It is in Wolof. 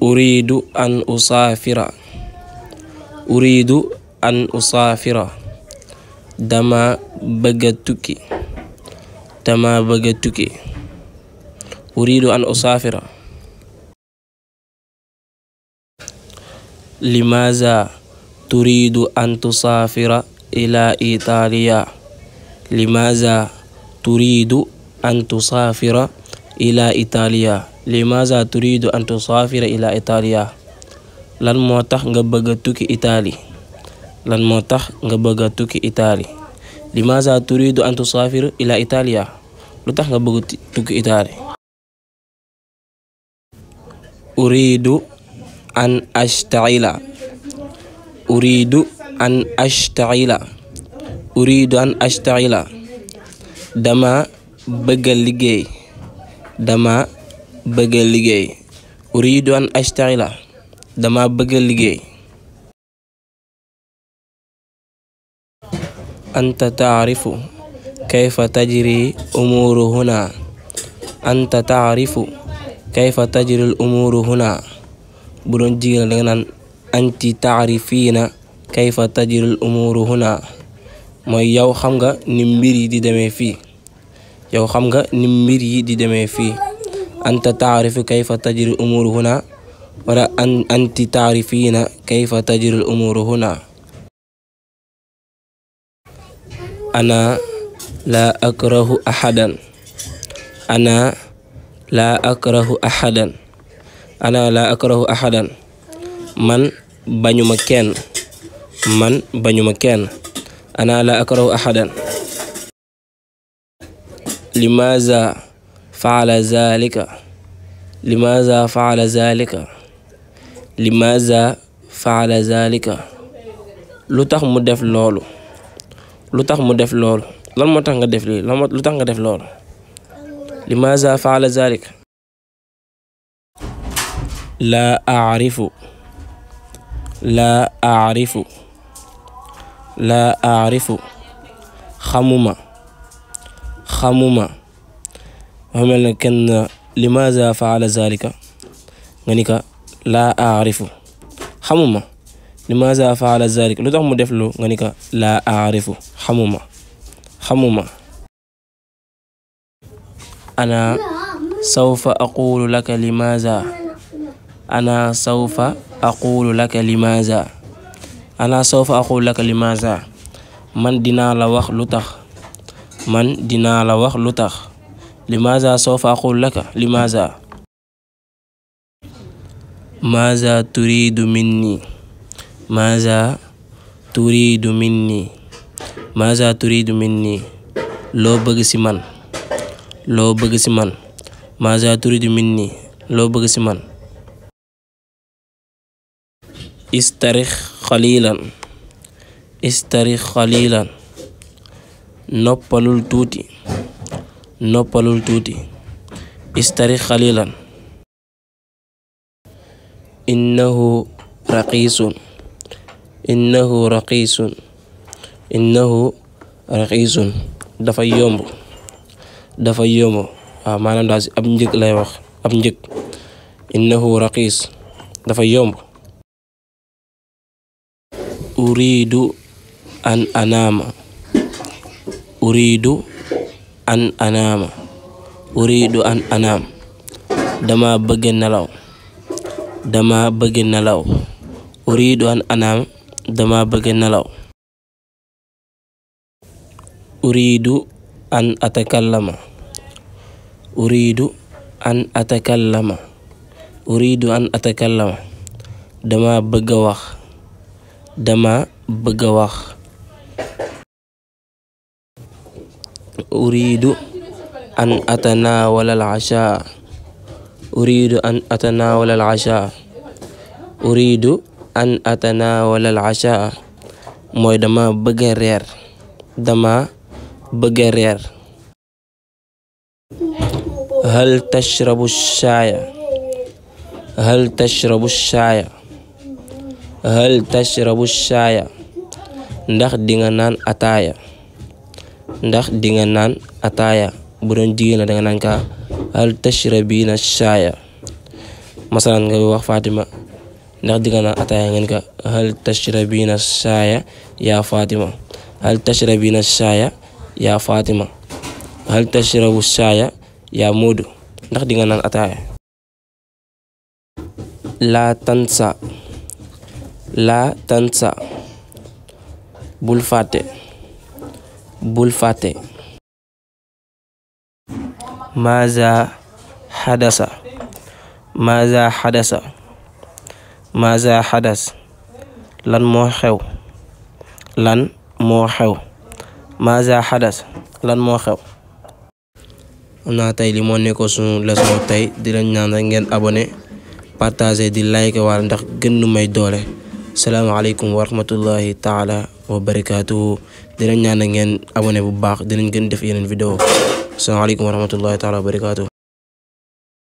uridu an usaafira uridu an usaafira dama bëgga tukki dama bëgga tukki uridu an usaafira limaza turidu an tusaafira ila Italia limaza turidu an tusaafira ila Italia limaza turidu an tusaafira ila Italia lan moo tax nga bëgg a tukki Italie lan moo tax nga bëgg a tukki Italie limaza turidu an tusaafira ila Italia lu tax nga bëgg tukki Italie uridu an ashta'ila uridu an ashta'ila uridu an ashta'ila dama bëgg a liggéey dama bëgg a liggéey uridu an ashta'ila dama bëgg a liggéey anta taarifu kayfa tajri umuru huna anta taarifu kayfa tajri al umuru huna bu doon jigéen da nga naan anti taarifiina kayfa tajri al umuru huna mooy yow xam nga ni mbir yi di demee fii yow xam nga ni mbir yi di demee fii anta taarifu kayfa tajri al umuru huna wala anti taarifiina kayfa tajri al umuru huna ana la akrahu ahadan ana la akrahu ahadan ana la akrahu ahadan man bañuma kenn man bañuma kenn ana la akrahu ahadan limaza fa'ala zalika limaza fa'ala zalika limaza fa'ala zalika lu tax mu def loolu lu tax mu def loolu lan moo tax nga def lii lu tax nga def loolu limaza fa'ala zalika la a'rifu la a'rifu la a'rifu xamuma xamuma dafa mel ne kenn limaza fa'ala zalika nga ni ka la a'rifu xamuma limaza fa'ala zalika lu tax mu def lu nga ni ka la a'rifu xamuma xamuma ana sawfa aqulu laka limaza ana sawfa aqulu laka limaza ana sawfa aqulu laka limaza man dinaa la wax lu tax man dinaa la wax lu tax limaza sawfa aqulu laka limaza maza turidu minni maza turidu minni maza turidu minni loo bëgg ci man loo bëgg ci man maza turidu minni loo bëgg ci man istarix xalilan istarix xalilan noppalul tuuti noppalul tuuti istarix xalilan innahu raqiisun innahu raqiisun innahu raqiisun dafa yomb waaw maanaam daal ab njëg lay wax ab njëg innahu raqiis dafa yomb uridu an anaama uridu an anaama uridu an anaam dama bëgg nelaw dama bëgg nelaw uridu an anaam dama bëgg nelaw uridu an atakallama uridu an atakallama uridu an atakallama dama bëgg a wax dama bëgg a wax uridu an atanawala al-asha uridu an atanawala al-asha uridu an atanawala al-asha mooy dama bëgg a reer dama bëgg a reer hal tashrabu shaaya hal tashrabu shaaya hal tashrabu shaaya ndax dinga naan ataaya ndax dinga naan ataaya bu doon jigéen la danga naan ka hal tashrabina shaaya masalan nga wax Fatima ndax di nga naan ataaya ngeen ka hal tashrabina shaaya yaa Fatima hal tashrabina shaaya yaa Fatima hal tashrabu shaaya yaa Moodu ndax di nga naan ataaya. laa tansa bul fàtte maaza xadas lan moo xew maaza xadas lan moo xew. xam naa tey li moo nekkoon sunu leçon tey di leen ñaan rek ngeen abonné partager di like wala ndax gën nu may doole. salaamaaleykum wa rahmatullahi taala wa barakaatuhu. di leen ñaan ngeen abonné bu baax dinañ gën def yeneen vidéo. salaamaaleykum wa rahmatullahi taala wa barakaatuhu.